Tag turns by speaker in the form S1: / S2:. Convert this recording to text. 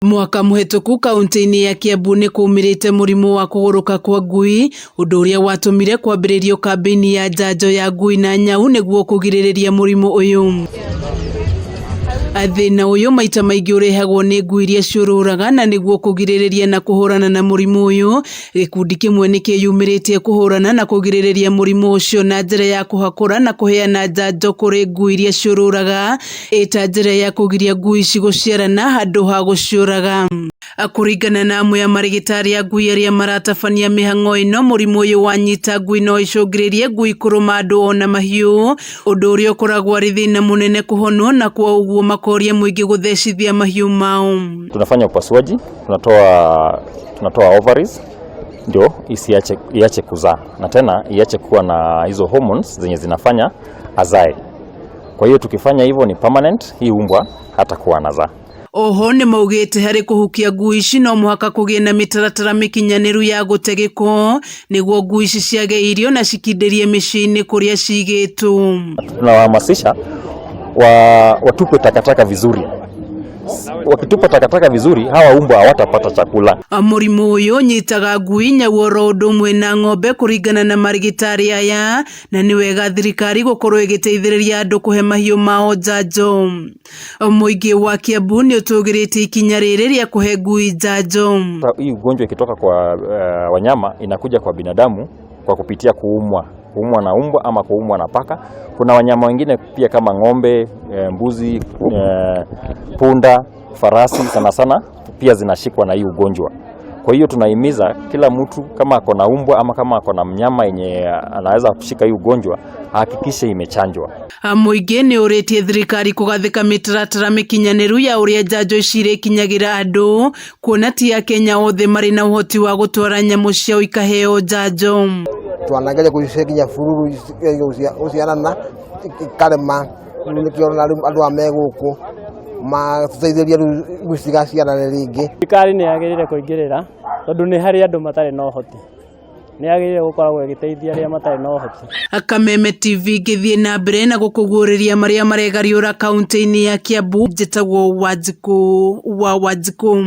S1: Mwaka mũhetũku kaunti-inĩ ya Kiambu nĩ kũmĩrĩte mũrimũ wa kũgũrũka kwa ngui, ũndũ ũrĩa watũmire kwambĩrĩrio kambĩini ya njanjo ya ngui na nyau nĩguo kũgirĩrĩria mũrimũ ũyũ. Thĩna ũyũ maita maingĩ ũrehagwo nĩ ngui iria ciũrũraga na nĩguo kũgirĩrĩria na kũhũrana na mũrimũ ũyũ, gĩkundi kĩmwe nĩ kĩyumĩrĩtie kũhũrana na kũgirĩrĩria mũrimũ ũcio na njĩra ya kũhakũra na kũheana njanjo kũrĩ ngui iria ciũrũraga ĩta njĩra ya kũgiria ngui ici gũciarana handũ ha gũciũraga. Kũringana na amwe a marĩgĩtarĩ a ngui arĩa maratabania mĩhang'o ĩno, mũrimũ ũyũ wanyita ngui no icũngĩrĩrie ngui kũrũma andũ ona mahiũ, ũndũ ũrĩa ũkoragwo arĩ thĩna mũnene kũhonwo na kwa ũguo makoria mũingĩ gũthecithia mahiũ mao.
S2: Tunafanya upasuaji, tunatoa ovaries ndio isiache iache kuzaa na tena iache kuwa na hizo hormones zenye zinafanya azae. Kwa hiyo tukifanya hivyo ni permanent, hii umbwa hatakuwa anazaa.
S1: Oho nĩ maugĩte harĩ kũhukia ngui ici no mũhaka kũgĩe na mĩtaratara mĩkinyanĩru ya gũte gĩko nĩguo ngui ici ciage irio na cikindĩrie mĩciĩ-inĩ kũrĩa cigĩtwo.
S2: Tunawahamasisha watupe takataka vizuri. Wakitupa takataka vizuri, hawa umbwa hawatapata chakula.
S1: Mũrimũ ũyũ ũnyitaga ngui, nyau oro ũndũ ũmwe na ng'ombe kũringana na marĩgĩtarĩ aya, na nĩ wega thirikari gũkorwo ĩgĩteithĩrĩria andũ kũhe mahiũ mao njanjo. Mũingĩ wa Kiambu nĩ ũtũgĩrĩtie ikinya rĩrĩ rĩa kũhe ngui njanjo.
S2: Hii ugonjwa ikitoka kwa wanyama inakuja kwa binadamu kwa kupitia kuumwa na umbwa ama kuumwa na paka. Kuna wanyama wengine pia kama ng'ombe, mbuzi, punda, farasi sana sana pia zinashikwa na hii ugonjwa. Kwa hiyo tunahimiza kila mtu kama ako na umbwa ama kama ako na mnyama yenye anaweza kushika hii ugonjwa ahakikishe imechanjwa.
S1: Mũingĩ nĩ ũrĩtie thirikari kũgathĩka mĩtaratara mĩkinyanĩru ya ũrĩa njanjo ici irĩkinyagĩra andũ, kuona ti akenya othe marĩ na ũhoti wa gũtwara nyamũ ciao ikaheo njanjo.
S3: Twanageria gũcihe nginya bururu gũciarana ikarema. Rĩu nĩkĩo ona rĩu andũ aya me gũkũ matũteithĩrĩrie rĩu ngui citigaciarane rĩngĩ.
S4: Thirikari nĩ yagĩrĩire kũingĩrĩra tondũ nĩ harĩ andũ matarĩ na ũhoti, nĩ yagĩrĩire gũkoragwo ĩgĩteithia arĩa matarĩ na ũhoti.
S1: Kameme TV ngĩthiĩ na mbere na gũkũguũrĩria marĩa maregariũra kaunti-inĩ ya Kiambu, njĩtagwo Wanjikũ wa Wanjikũ.